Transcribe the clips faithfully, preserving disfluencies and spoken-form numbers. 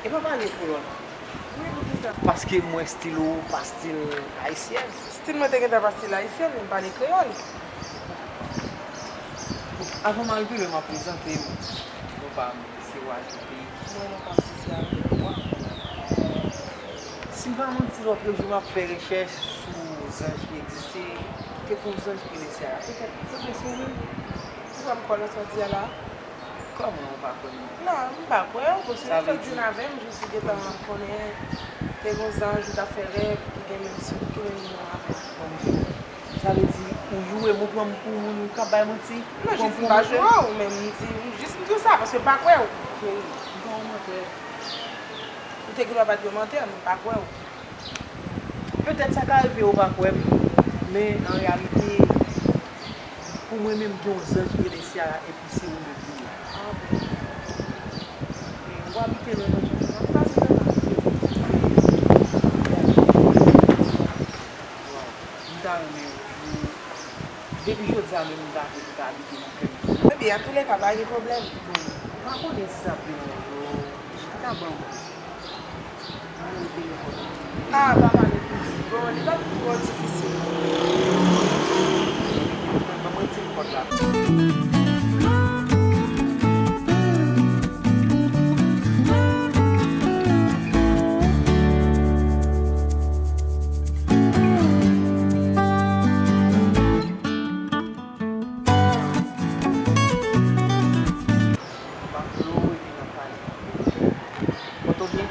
E pa pale kreyòl. Wi, poukisa? Paske m wè stil ou pa stil ayisyèn. Stil mwen te gentan pa stil ayisyèn, men m pale kreyòl. Avan m al pi lwen, m ap prezante m. Non pa m se Wadjoupe. Mwen non pa m se Seyari. Si m pa manti, lòt jou m ap fè rechèch sou zanj ki egziste. Te gen yon zanj ki rele Seyari. Petèt, sanble se ou menm. Poukisa m kwè nan sa w di a la? Kòman ou pa kwè m? Non, m pa kwè w, paske ou fèk vin avè m, jis ou gentan konnen te gen yon zanj ou t ap fè rèv ki gen menm, ki menm non avè m. Sa vle di, ou joure m, ou pran m pou moun k ap bay manti? Non, jis m pa joure w, men m di, m jis m di w sa, paske m pa kwè w. Cheri, m pa yon mantè. Ou te gen dwa pa t yon mantè, men m pa kwè w. Petèt sa ka rive ou pa kwè m, men an reyalite, pou mwen menm, gen yon zanj ki rele Seyari, epi se ou menm li ye. Ah bon? E ou abite nan manti? M ap pase nan manti. Waw, m ta renmen ou. Depi jodi a menm, m ta vle pou ta abite nan kè m. Ebyen, antouleka, pa gen pwoblèm. Bon, m pa konnen si sa ap deranje w. Chita ban mwen. Ban mwen telefòn nan. Ah, pa pale pou di. Bon, li p ap twò difisil. Ban mwen ti kòd la. Kote w ye?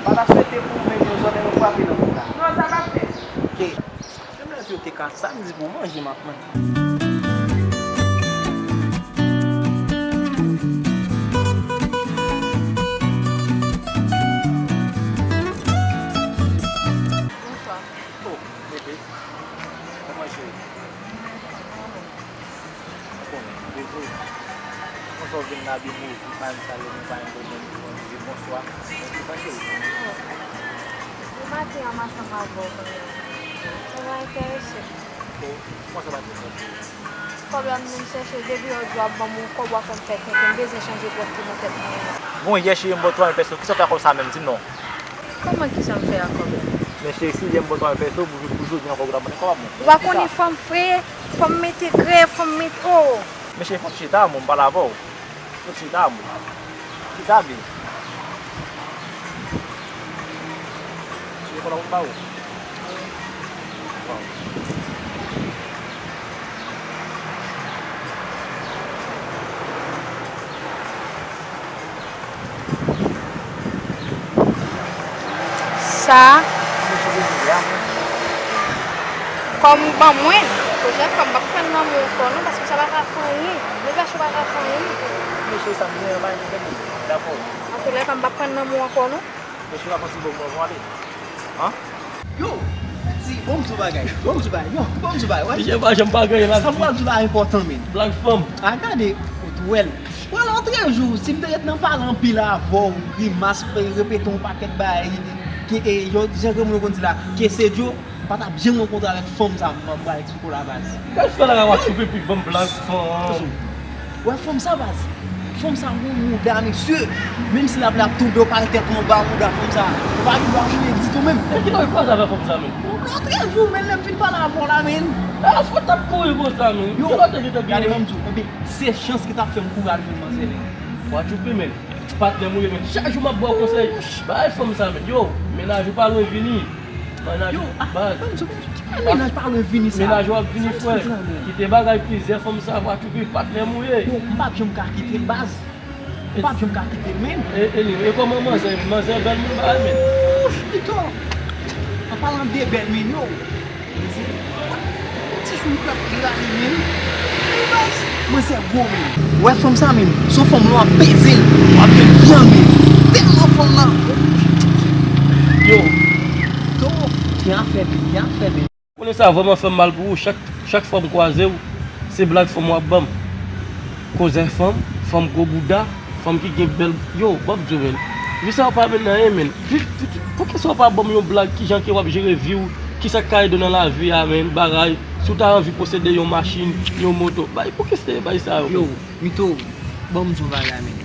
Pa ta swete pou w menm yon zòn e yo frape nan wout la. Non, sa p ap fèt. Ok. Menm lè yo te ka sa, m di pou manje, m ap manje. Bonswa. Oh, bebe. Kòman cheri? Ou konnen, bebe. Konsa w vin la byen move, pa yon sale, nou pa yon pwoblèm, nou di bonswa. Bonswa, cheri. Bon maten an, m ansanm avè w kanmenm. Sa va enterese m. Oh, kòman sa va enterese w? Kòb la m vin chèche, depi lòt jou w ap ban m yon kòb, w ap fè m fè tenten, m bezwen chanje pwòf pou nan tèt mwen. Bon, yè cheri, m ba w twa mil pèso, kisa w fè ak kòb sa menm, di m non. Kòman, kisa m fè ak kòb la? Men cheri, si yè m ba w twa mil pèso, pou, pou jodi a ankò, ou ta mande kòb ap mwen. Ou pa konnen fanm fre, fanm mete krè, fanm mete, oh! Men cheri, fò w chita, mwen, m pale avè w. Fò w chita, mwen. Chita byen. Cheri, kòb la pou m ba ou. Waw. Sa, kòm ou ban mwen, pwochèn fwa m p ap pran nan men w ankò non, paske sa pa ka fè anyen. Mezanmi, sa pa ka fè anyen. Mesye, sa m gen an pa gen pwoblèm. Dakò. Antoulèka, m p ap pran nan men w ankò non. Mesye, pa pran ti bòm mwen ale. An? Yo, ti, bon m di w bagay, bon m di w bagay, yo, bon m di w bagay, wè. Mesye, pa janm pa genyen la. Sa m pral di w la enpòtan, men. Blag fanm. A gade, ou tou wè l. Pral antre jou, si m te ret nan pale anpil avè w, grimas, repete yon pakèt bagay, ke, e, yo, jan granmoun yo konn di la, ke se Djo, m pa t ap janm rankontre avèk fanm sa, m pral eksplike w la baz. Blag fanm la, w ap sou pipi, banm blag fanm. Wè fanm sa baz. Fanm sa gon mouda, mesye. Menm si lavi ap tonbe, w pa gen tèt anba mouda fanm sa. Ou pa gen dwa mouye ditou menm. E ki lòj pa sa fè fanm sa menm? Bon, lòt jou, men lè m fin pale avè w la, men. A, fò t ap kouri konsa, men. Yo, gade ban m di w, ebyen, se chans ki t ap fè m kouri al jwenn manzè, men. Wa tchoupi, men. Patnè m ou ye, men. Chak jou m ap ba w konsèy. Bay fanm sa, men. Yo, mennaj ou pa lwen vini. Mennaj, yo, ah, baz. Ban m di w, ban m di w, ki mennaj pa lwen vini sa? Mennaj ou ap vini, frè. Kite bagay plizyè fanm sa, wa tchoupi, patnè m ou ye. Yo, m p ap janm ka kite l, baz. M p ap janm ka kite l, men. E, e, e kòman manzè, manzè bèl moun bagay, men. Ouch, pito. An palan de bèl, men, yo. Ti chou k ap rale, men. Baz, manzè gwo, men. Ou wè fanm sa, men. Se yon fanm lè w ap peze l, w ap jwenn vyann, men. Tèlman fanm nan. Yo. Pito, gen afè, men, gen afè, men. Konnen sa vrèman fè m mal pou ou. Chak, chak fwa m kwaze w, se blag fanm w ap ban m. Kozè fanm, fanm gwo bouda, fanm ki gen bèl, yo, ban m di w, men. Poukisa w pa ban m nan anyen, men? Poukisa w pa ban m yon blag kijan ke w ap jere vi w, kisa k ka ede w nan lavi a, men, bagay, si w ta anvi posede yon machin, yon moto, bay, poukisa bay sa yo, men? Yo, Mito, ban m di w bagay, men.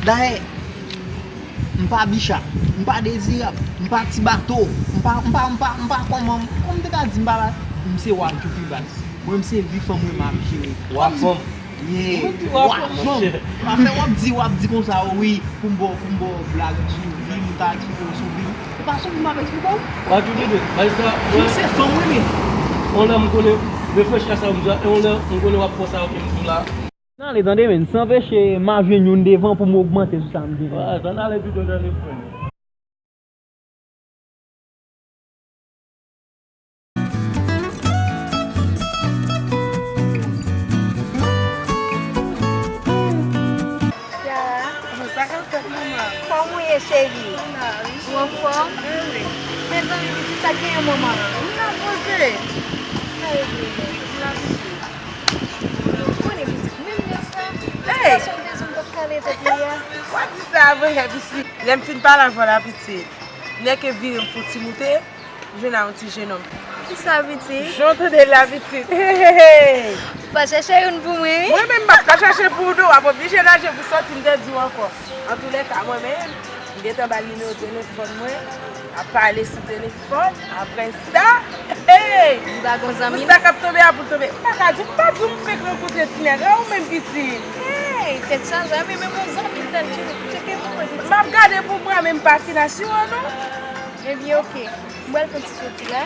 Dayè, M pa Bicha, m pa Dezirab, m pa Ti Bato, m pa, m pa, m pa, m pa kòman, kòman m te ka di m pa, m se Wa Djoupi baz. Mwen m se vi fanm mwen m ap jere. Wa fanm. Yeah. Ou di wa fanm, monchè. Afè w ap di, w ap di konsa, wi, pou m ba w, pou m ba w blag sou vi m, m ta eksplike w sou vi m. E pa sou vi m ap eksplike w. Wa Djoupi de, bay sa, mwen se fanm, wi, men. On lè m konnen reflechi a sa w di a, e on lè m konnen w ap fè sa, ok, m di w la. Ann ale tande, men, san peche, m a jwenn youn devan pou m ogmante sou sa m genyen. Wa, ann ale pito tande, frè m. Sa k ap fèt, manman? Kòman w ye, cheri? Ou anfòm? Wi. Mezanmi, pitit, sa k genyen, manman? M la poze. Sa regle, men. M la poze. Ou konnen pitit, menm lè sa, hey! Sa se yon rezon m t ap kale tèt li a. W ap di sa vre, pitit. Lè m fin pale avè w la, pitit, nèk e vire m fè yon ti moute, m jwenn a yon ti jenòm. Kisa, pitit? Jan w tande l la, pitit. Hey, hey, hey. Ou pa chèche youn pou mwen, wi? Mwen menm, m ap ka chache pou ou, non, w ap oblije naje pou sòti, m te di w ankò. Antoulèka, mwen menm, m gentan ba l nimewo telefòn mwen, ap pale sou telefòn, apre sa, hey! Li pa gon zanmi, non? Pou sa k ap tonbe a pou l tonbe. M pa ka di, m pa di w m fenk rankontre ti nèg la, ou menm pitit. Hey, tèt chaje, men menm yon zanmi l tèl tcheke pou mwen, pitit. M ap gade pou mwen, men m pa fin asire w, non. Ebyen, oke. M pral fè yon ti soti la.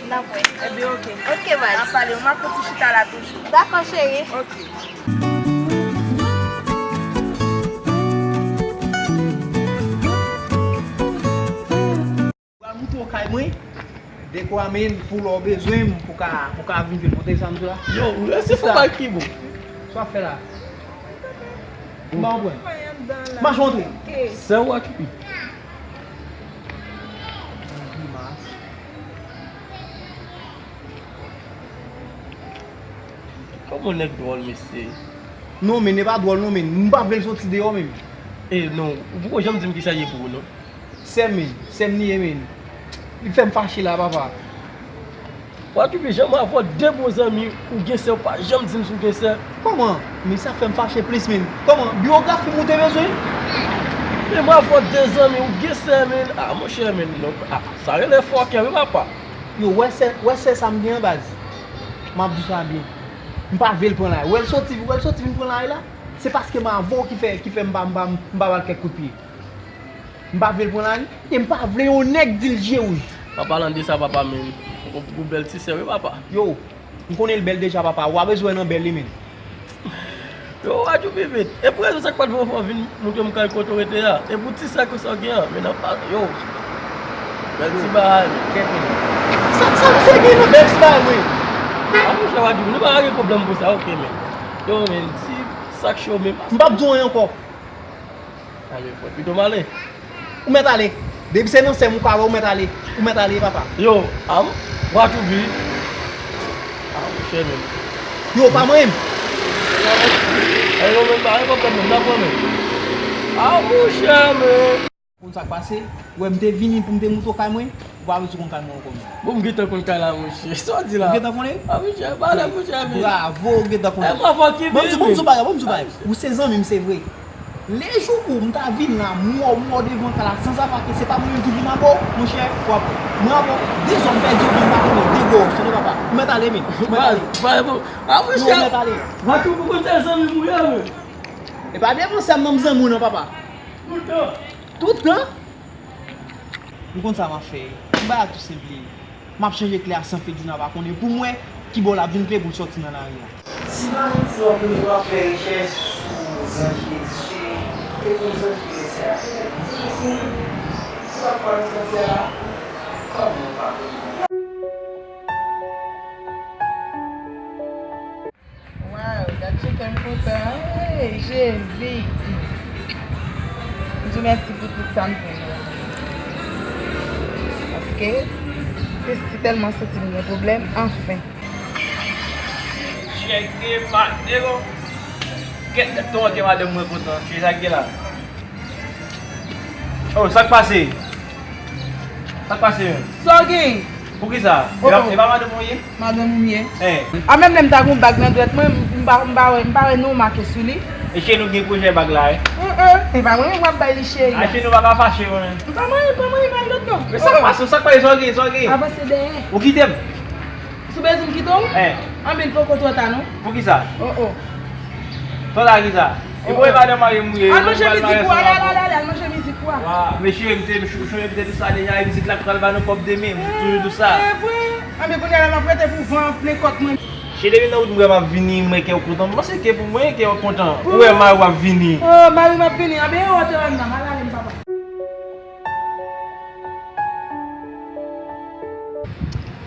N ap wè. Ebyen, oke. Oke, baz. N ap pale, m ap fè ti chita la toujou. Dakò, cheri. Oke. Pral moute w kay mwen. Dekwa, men, pou lè w bezwen m, pou ka, pou ka vin jwenn mwen. Tande sa m di w la? Yo, ou resi fò bay ki bon. Sa w ap fè la? M pa konprann. Mache antre. Sè w a tchoupi. Grimas. Kòman nèg dwòl, mesye? Non, men, e pa dwòl, non, men. M pa vle l soti deyò, men. E, non, ou poko janm di m kisa l ye pou ou, non. Sè m, men. Sè m li ye, men. Li fè m fache la, papa. Wa Djoupi, jan m avè w de bon zanmi, ou gen sè, ou pa janm di m si w gen sè. Kòman? Men sa fè m fache plis, men. Kòman? Biyografi m ou te bezwen? Men m avè w de zanmi, ou gen sè, men. A, monchè, men, non. A, sa rele fòkè, wi, papa. Yo, wè sè, wè sè sa m gen an baz. M ap di w sa byen. M pa vle l pran la. Wè l soti, wè l soti vin pran la la. Se paske m avè w ki fè, ki fè m pa, m pa, m pa ba l kèk kout pye. M pa vle l pran lari, e m pa vle yon nèg di l je wouj. Pa palan de sa, papa, men. Ou, ou bèl ti sè, wi, papa. Yo, m konnen l bèl deja, papa. Ou pa bezwen nan bèl li, men. Yo, Wa Djoupi vit. E pou rezon sa k pa t fè w vin montre m kay kote w rete a. E pou ti sè ke sa w gen an, men nan pa, yo. Bèl ti bagay, men. Kèt, men. Sa, sa misye gen nan bèl ti bagay, mwen? A, monchè, Wa Djoupi, nou pa gen pwoblèm pou sa, oke, men. Yo, men, ti sak cho, men. M p ap di w anyen ankò. Ale, frè, pito m ale. Ou mèt ale. Depi se nan sè m ou ka wè, ou mèt ale. Ou mèt ale, papa. Yo, a m, Wa Djoupi. A, monchè, men. Yo, pa manyen m. A, yo, men, pa gen pwoblèm, men, m nan pran, men. A, monchè, men. Konn sa k pase? Ou wè m te vini pou m te moute w kay mwen, ou pa bezwen konn kay mwen ankò, men. Bon, m gentan konn kay la, monchè. Sa w di la? Ou gentan konnen? A, monchè, pale, monchè, men. Bravo, ou gentan konnen. E, bravo, ki bon, m di w bagay, bon, m di w bagay. Ou se zanmi m, se vre. Lejou ou m ta vin la, m wè w, m wè w devan kay la, sanzava ke se pa mwen menm ki vin avè w, monchè, w ap, mwen avè w, dezòd pèdi, ou vin pa konnen, degò, tande papa. Ou mèt ale, men. Ou mèt ale. Ba, ba, bon. A, monchè. Non, ou mèt ale. Matou pou konn se zanmi m ou ye, men. E pa devan sè m nan m zanmi w nan, papa. Toutan. Toutan? Ou konn sa m ap fè. Ti bagay tou senp li ye. M ap chanje klè a san Fedjuna pa konnen pou m wè ki bò l ap vin klè pou l sòti nan lari a. Si pa mwen di w ap toujou ap fè rechèch sou zanj ki egziste, e pou zanj ki egziste a, se pou ou menm. Ou pa kwè nan sòsyè a? Kòman ou pa kwè? Waw, gad jan kè m kontan. Hey, Jezi. M di w mèsi pou tout sa m jwenn yo. Paske Christy tèlman santi m gen pwoblèm, anfen. Chèke pa nègo. Kèt nèt ton ke madanm mwen kontan. Ki sa k gen la? Oh, sa k pase? Sa k pase menm? Sa w gen? Poukisa? Oh, e pa, oh. E pa madanm ou ye? Madanm ou m ye. Eh. A, menm lè m ta gon bag nan dwèt mwen, m, m pa, m pa wè, m pa wè non make sou li. Mesye, nou gen pwojè bag la, wi. An, an, e pa mwen menm w ap bay li, cheri. A, cheri, nou pa ka fache, mwen. M pa manyen, m pa manyen, bay lòt non. Men sa k pase, sa k pase, sa w gen, sa w gen? Avanse dèyè. Ou kite m? Si w bezwen m kite w? Eh. Anben, poko twò ta, non. Poukisa? Oh, oh. Twò ta kisa? E pou e madan mari m ou ye, al manje mizik ou a, al, al, al, al manje mizik ou a. Mesye, m te, m te di sa deja, e mizik la k pral ba nou kòb demen, m toujou di sa. E vre? Anben, kounye a la, m ap rete pou van an plen kòt mwen. Cheri, depi nan wout m wè m ap vini, m wè kè w kontan. M panse ke pou mwen kè w kontan. Ou wè mari w ap vini. Oh, mari m ap vini. Anben, e wòtè wè m nan. M al ale m, papa.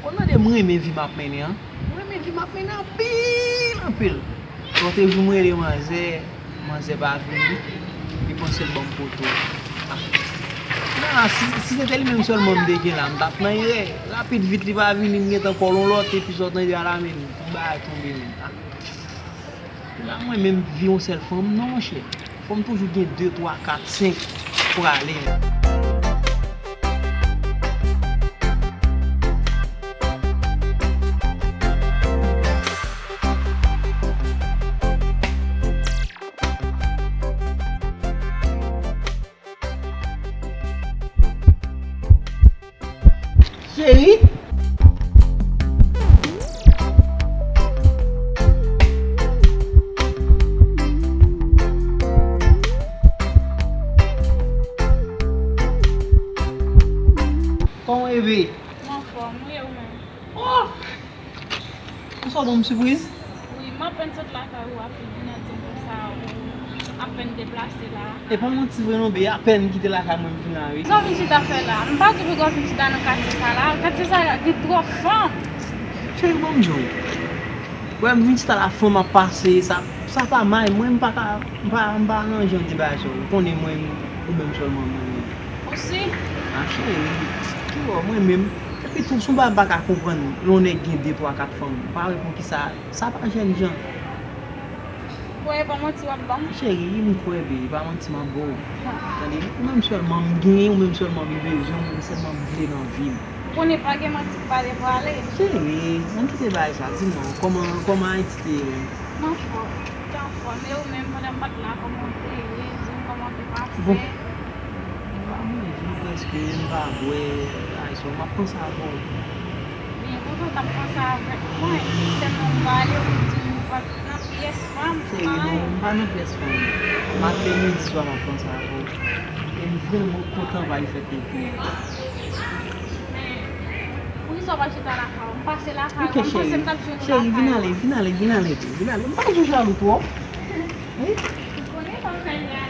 Ou tande m renmen vi m ap mennen an. M renmen vi m ap mennen anpil, anpil. Lòt jou m rele manzè. Manzè pa vini, li panse l ban m poto. Ah. Nan, si, si se te li menm sèlman m te gen la, m t ap nan erè. Rapid vit li pa vini, m gentan kòl yon lòt, epi sa w tande a la menm, yon bagay tonbe menm. Ah. La mwen menm vi yon sèl fanm, non monchè. Fò m toujou gen de, twa, kat, senk prale. Cheri. Kòman w ye, bebe? Mwen anfòm, wi, e ou menm? Oh! Ou sot ban m sipriz? Wi, m apèn sot lakay ou, apèn vin nan ti bouk sa, ou apèn deplase la. E pa manti vre non, bebe, apèn kite lakay mwen, m vin la, wi. Sa w vin chita fè la? M pa di pou w vin chita nan katye sa la. Katye sa gen twòp fanm. Cheri, ban m di w. Wè, m vin chita la, fanm ap pase, sa, sa pa may. Mwen, m pa ka, m pa, m pa nan jan de bagay sa yo. Ou konnen mwen, ou menm sèlman mwen renmen. Ou si? A, cheri, ki wè, mwen menm. Epi tou, se yon bagay m pa ka konprann, lè yon nèg gen de, twa, kat fanm, ou pa wè poukisa, sa pa jènjan. Kwè e pa manti w ap ban m? Cheri, m kwè, bebe, e pa manti m ap ba w. Tande, ou menm sèlman m genyen, ou menm sèlman m bezwen, ou menm sèlman m vle nan vi m. Ou konnen pa gen manti k pale prale. Cheri, ann kite bagay sa, di m non, kòman, kòman Ayiti te ye menm? M anfòm, m te anfòm, e ou menm, pandan m pa t la, kòman w te ye? Di m kòman w te pase. Bon. M pa manje prèske, m pa bwè, bagay sa yo, m ap panse avè w. Byen, kontan t ap panse avèk mwen, sèlman m ba ale, ou di m ou pa t nan pyès fanm. Cheri, non, m pa nan pyès fanm. Maten, midi, swa, m ap panse avè w. E m vrèman kontan bagay fèt pou ou. Men, poukisa w pa chita lakay ou? M pase lakay ou, m panse m t ap jwenn ou lakay ou. Ok, cheri. Cheri, vin ale, vin ale, vin ale, vin ale. M pa toujou jalou twòp. Wi. Ou konnen sa w fè m la.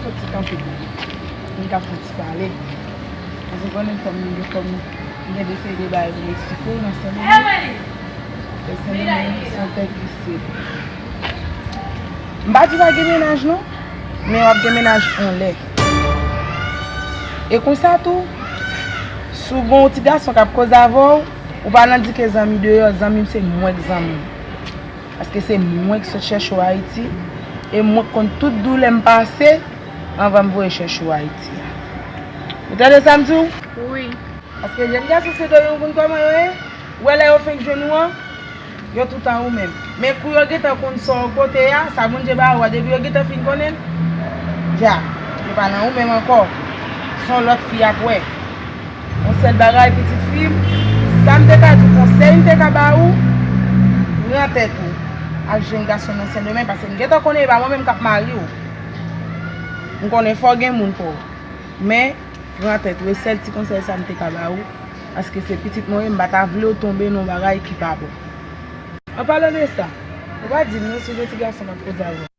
Fò ti kanpe. Mwen ka fè ti pale. Paske konnen fò m gen, fò m gen de seri de bagay pou m eksplike w nan Sendomeng. E Sendomeng se yon tèt visye. M pa di w pa gen mennaj non, men w ap gen mennaj anlè. E konsa tou, si w gen yon ti gason k ap koze avè w, ou pa nan di ke zanmi deyò, zanmi m se mwen k zanmi w. Paske se mwen k sot chèche w Ayiti, e mwen k konn tout doulè m pase anvan m voye chèche w Ayiti a. Ou tande sa m di w? Wi. Paske jèn gason Sendomeng ou konn kòman yo ye? Ou wè lè yo fenk jwenn ou an, yo tout an ou menm. Men kou yo gentan konn sa w kote a, sa Bondye ba ou a, depi yo gentan fin konnen l, dja, yo pa nan ou menm ankò. Se yon lòt fi y ap wè. Yon sèl bagay, pitit fi m, sa m te ka di w, konsèy m te ka ba ou, pran tèt ou ak jèn gason nan Sendomeng, paske m gentan konnen e pa mwen menm k ap marye w. M konnen fò w gen moun pou w. Men, pran tèt ou, e sèl ti konsèy sa m te ka ba ou, paske se pitit mwen, m pa ta vle w tonbe nan yon bagay ki pa bon. An palan de sa, ou pa di m non si w gen ti gason k ap koze avè w.